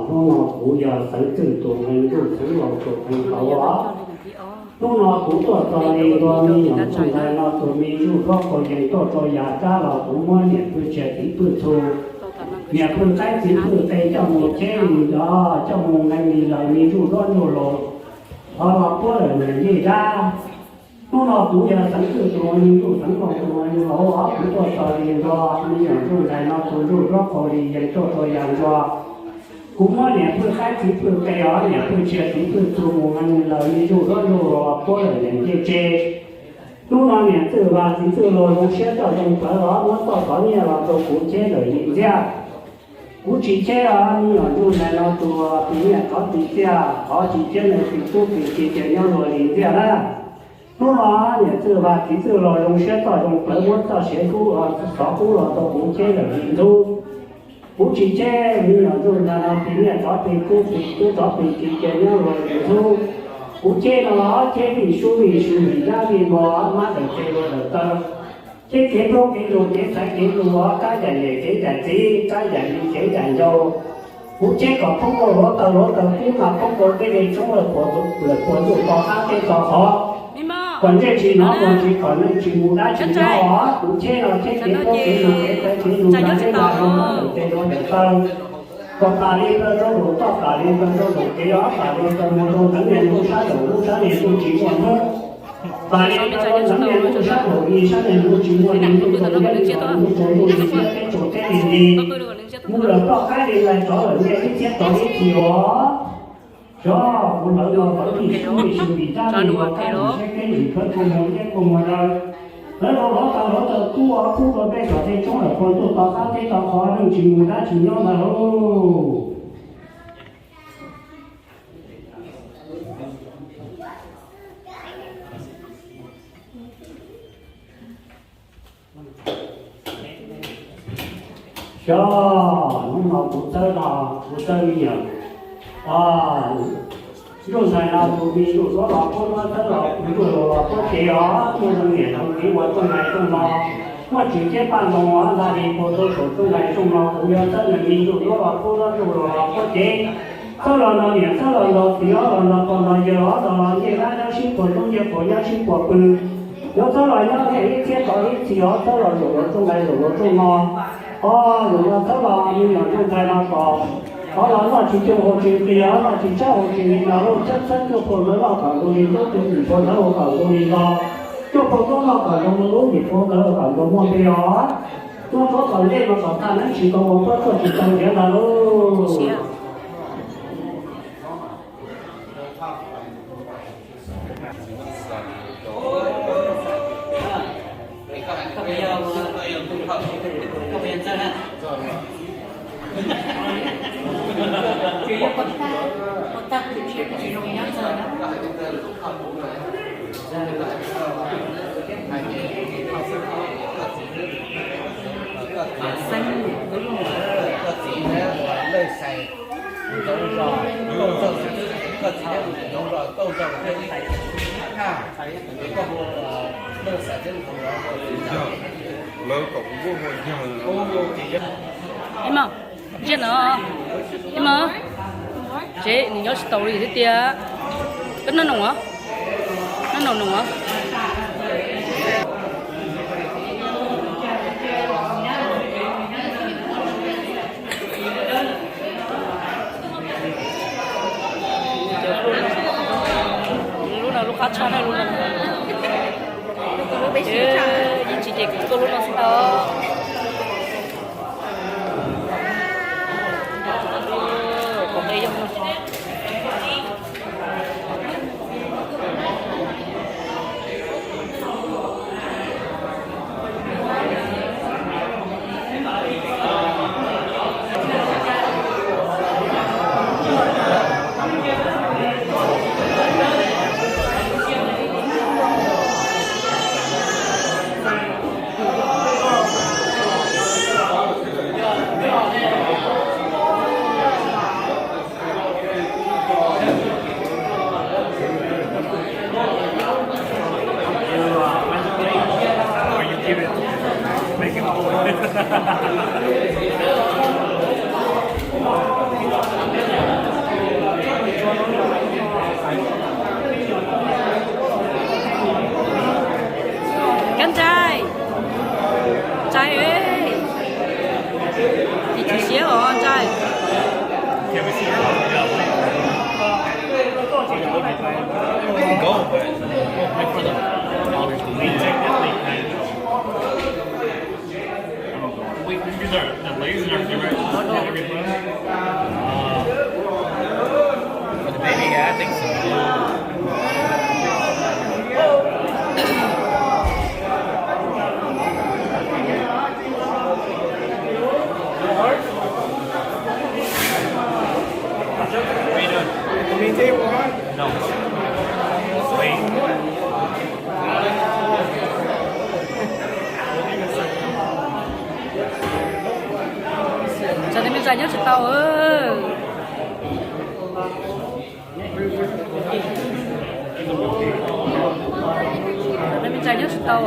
Hnub no kuv yog Xeev Txwj tus nqe ntuj, Xeev Laus tus nqe hauv os. Hnub no kuv tuaj txog li ntua me nyuam ntsuj ntxhais no tus me ntsuj duab qau yees tuaj rau yav tsab los kuv muab niam phwj txiv txiv phwj txhu, niam phwj qaib txiv phwj qe coj mus cheb li ntawd, coj mus nqee li lawm me ntsuj duab ntsuj laus, thov los puab lawm niam yej dab. Hnub no kuv yog Xeev Txwj tus nqe ntuj, Xeev Laus tus nqe hauv os, kuv tuaj txog li ntua me nyuam ntsuj ntxhais no tus ntsuj duab qau li yees tuaj rau yav tsab. Kuv muab niam phwj qaib txiv phwj qe os, niam phwj txia txiv phwj txhu mus nqee li lawm me ntsuj duab ntsuj laus los puab lawm niam yej dab. Hnub no niam Txwj Vaj txiv Txwj Laus zoo siab txawj zoo plawv os, muab txoj qhov nyiaj los rau kuv cheb lawm li ntxiaj. Kuv tsis cheb os, me nyuam ntsuj ntxhais no tus tis nyiaj qhov tis txiaj, qhov tsis cheb no tis kub tis ci ces nyob luag li ntxiaj na. Hnub no niam Txwj Vaj txiv Txwj Laus zoo siab txawj zoo plawv muab txoj siav kub, xov kub los rau kuv cheb lawm li ntxub. Kuv tsis cheb, me nyuam ntsuj ntxhais no tis nyiaj qhov tis kub tis kub qhov tis ci ces nyob luag li ntxub. Kuv cheb no cheb vij sub vij sw vij dab vij npo, mab tawm tes luag tawm taw, cheb kev nplooj kev ntug kev xaiv kev lus, kab yam yem kev yam txiv, kab yam li kev yam ncau. Kuv cheb kom poob rau hluav taws hluav taws kub mas poob rau tej dej tshoob lawm puas ntuj to qab teb to qhov, kom ntsej tsis hnov muag tsis pom neeg tsis mus dab tsis nyob os. Kuv cheb no cheb kev nplooj kev ntug kev xaiv kev lus mas tej mas zoo mab tawm tes luag tawm taw, kom tas li taw rau lus toj, tas li taw rau lus kev os, tas li taw mus rau ntxeev niaj hnub sab laug lub sab niaj hnub tsis muaj hnub, tas li taw rau ntxeev niaj hnub sab laug li sab niaj hnub tsis muaj li hnub rau niaj hnub rau hnub rau hnub li thiab teb rau teb li li, mus lawm toj qaib li lais tsov lawm nyiaj ib txhiab tau ib txhis os. Xyov kuv lawv no lawv vij sub vij sw vij dab vij npo, kab vij siab kab vij khawb kua muag liab kua muag daw, lawv rau hluav taws hluav taws kub os, kub rau tej tsob tej tshoob lawm puas ntuj to qab teb to qhov, neeg tsis mus dab tsis nyob ntag lauj. Xyov, hnub no kuv txawb no, kuv txawb me nyuam ntsuj ntxhais no tus me ntsuj duab los puab duab txawb los kuv ntsuj laus los puab cev os, muaj zoo niam zoo txiv ua rooj nqaij rooj no, muaj tswv ciab paj ntoo os, nta li puag rau saum rooj nqaij rooj no, kuv yuav txawb nws me ntsuj duab los puab duab ntsuj laus los puab cev. Txawb los nto niam, txawb los nto txiv os, los nto pog nto yawg os, los nto ncej dab nyob sib puag tub, ncej puag nyob sib puag pw. Yuav txawb los nyob nyiaj ib txhiab tau ib txhis os, txawb los zaum los rooj nqaij zaum los rooj no. Os, zaum no txawb los me nyuam ntsuj ntxhais no kom, os, los noj tsis cuag hau tsis nqis os, noj tsis tshaib hau tsis nqis no lauj, txhawb txhawb cuaj puag ntawv noj kom nkaus li ntub, cuaj puag ntawv ua kom nkaus li nto, cuaj puag ntub noj kom nkaus nkaus lub, yim puag ntawv ua kom nkaus muaj npe os. Tuab tsuab kom ncej no kom tag neeb tsis tau ua puab tuaj tsis tau ntiav ntag lauj. Koj txiv lawv xais ntxoov zos, koj txiv lawv ntxoov zos, koj zos thiab ib thaj, koj hu lawv xais thiab ntxoov zos. Lawv kom kuv hu yawg. Ib mos, ntsia no, ib mos, tsev nws nyob tsis tau li thiab tiag. Koj noj noog os, noj noog noog os. Lub no lub qab tshaj na, lub no. Yeej tsis ces kuv tuaj lub no xwb tau. Qhov nqe yog no. Tsam no me ntxhais nyob tsis tau. Tsam no me ntxhais nyob tsis tau.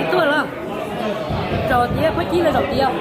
Ib tuaj los, zaum tias puab cib los zaum tias.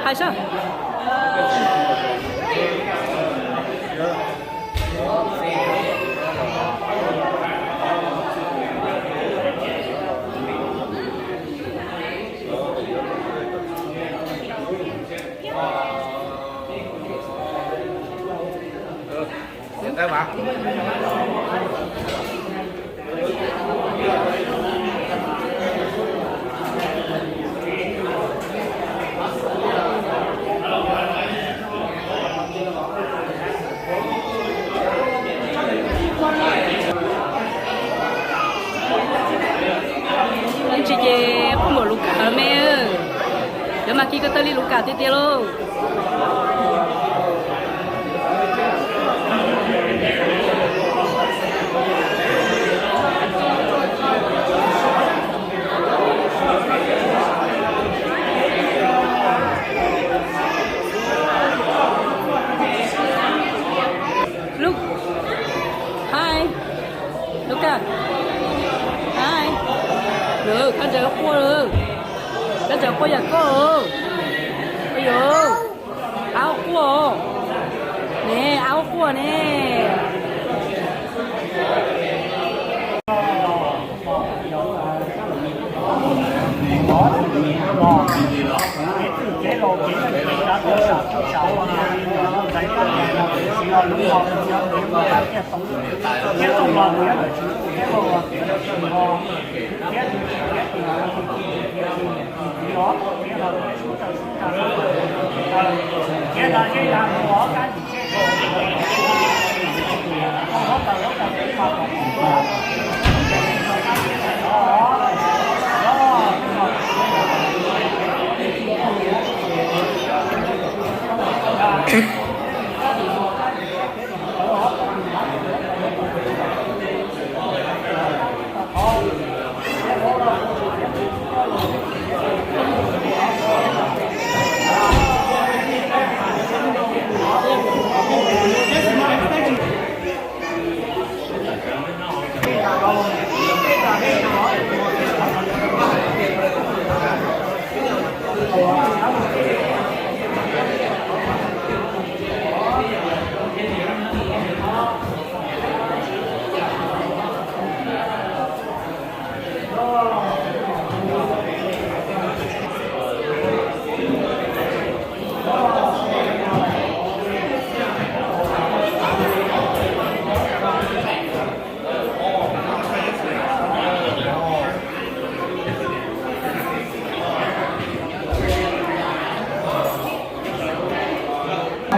Hais sab. Ib ntsis ces kuj npaum Lukas me, cov mas kiv ko tawg li Lukas tiag tiag lauj. Lub, hais, Lukas, hais, lawm koj ntsaws quaj lawm, koj ntsaws quaj yam koj, ua yuav, au quaj, ne, au quaj ne.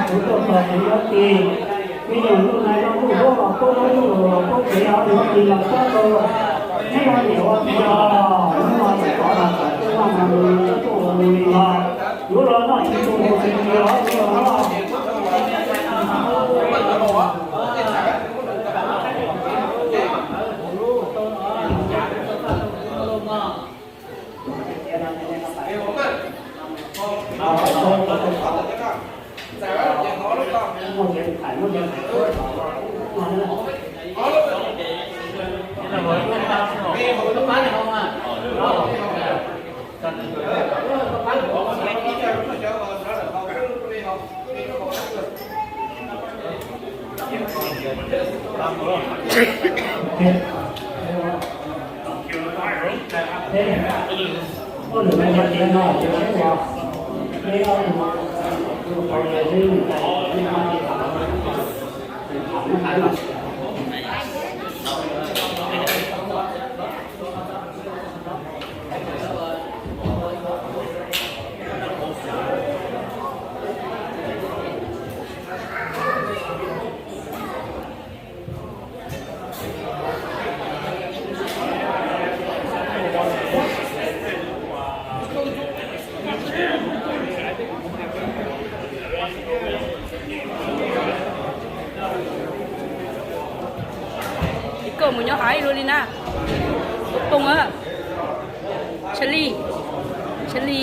Kuv tuaj nrog kuv yuav tis, me nyuam hnub no yog hnub huab los kub, hnub los kub kev, hnub tis los txhob tu. Neb yog niam ua tis os, hnub no txom txom nyem, hnub no mas nws tuaj ua nws li los, yuav los noj tsis tu mus tsis tis os, yuav los noj. Koj mus nyob hais luag li na. Poob a. Tshaj li, tshaj li,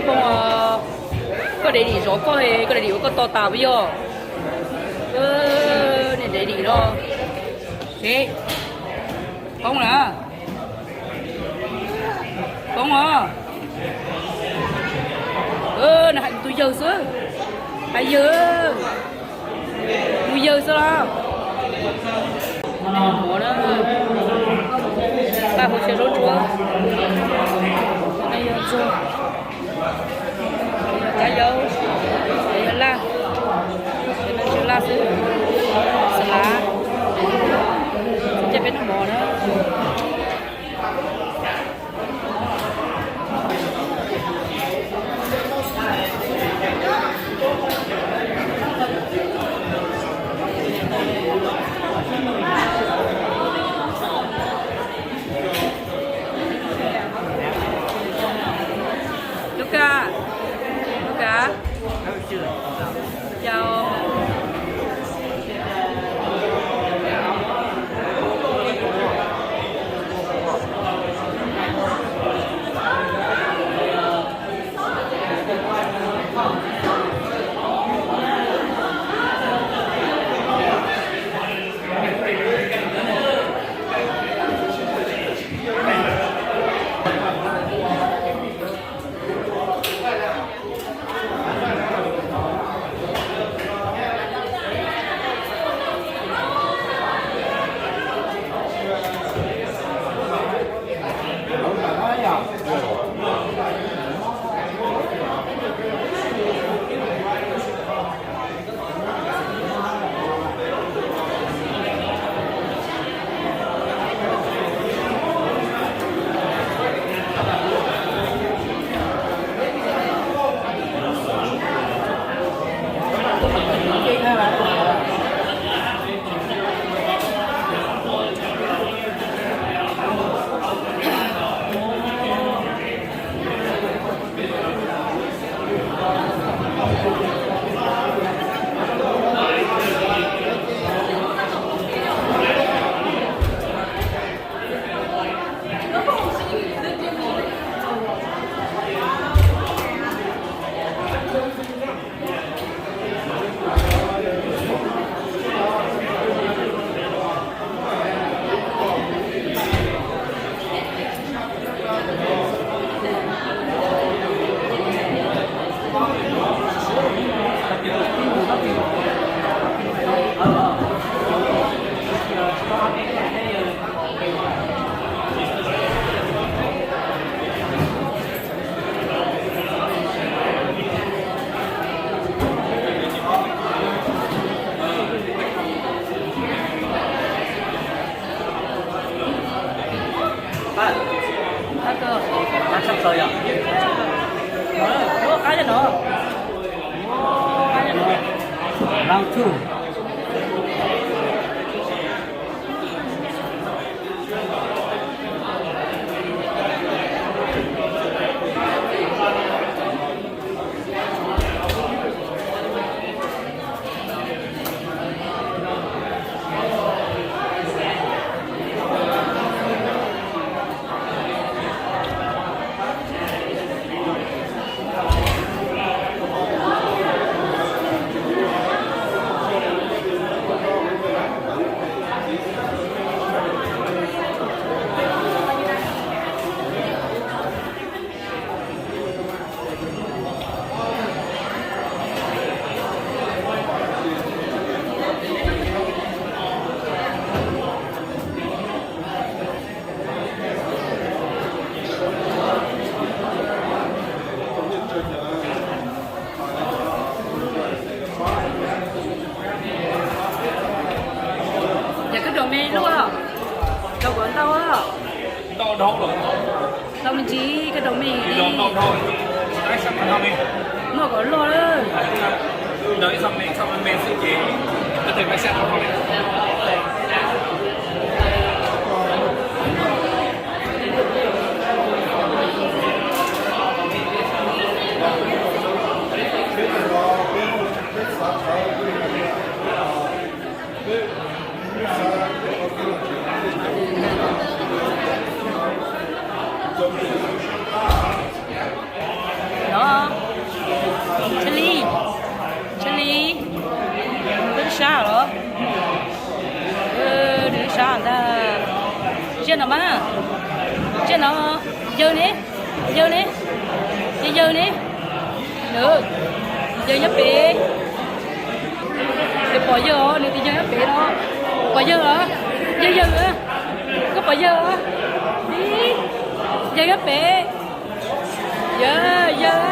poob. Koj de dim zov koj, koj de dim ua koj to tas puas yog? Nej de dim no. Poob na. Poob os. Nws hais tus yawg xwb. Hais yawg. Mus yawg xwb los. Mov na, paj hauv xyaw zaub ntsuab. Yawg ntxuag, yawg kab yaub, yawg laj, yawg laj xwb. Xas lav, coj peb noj mov na. Lub kab, lub kab, yau. Round two. Me luaj, rau kom ntau, ntau me ntsis, koj rau me, muaj kom luaj lawm. No, Tshaj Li, Tshaj Li, twb sab los? Nws sab ntag. Tsiaj no mas, tsiaj no, yawg ne, yawg ne, yawg yawg ne, yawg nyob pem. Nws pom yawg os, nws tias yawg nyob pem no. Pom yawg os, yawg yawg, koj pom yawg os? Yawg nyob pem. Yawg, yawg,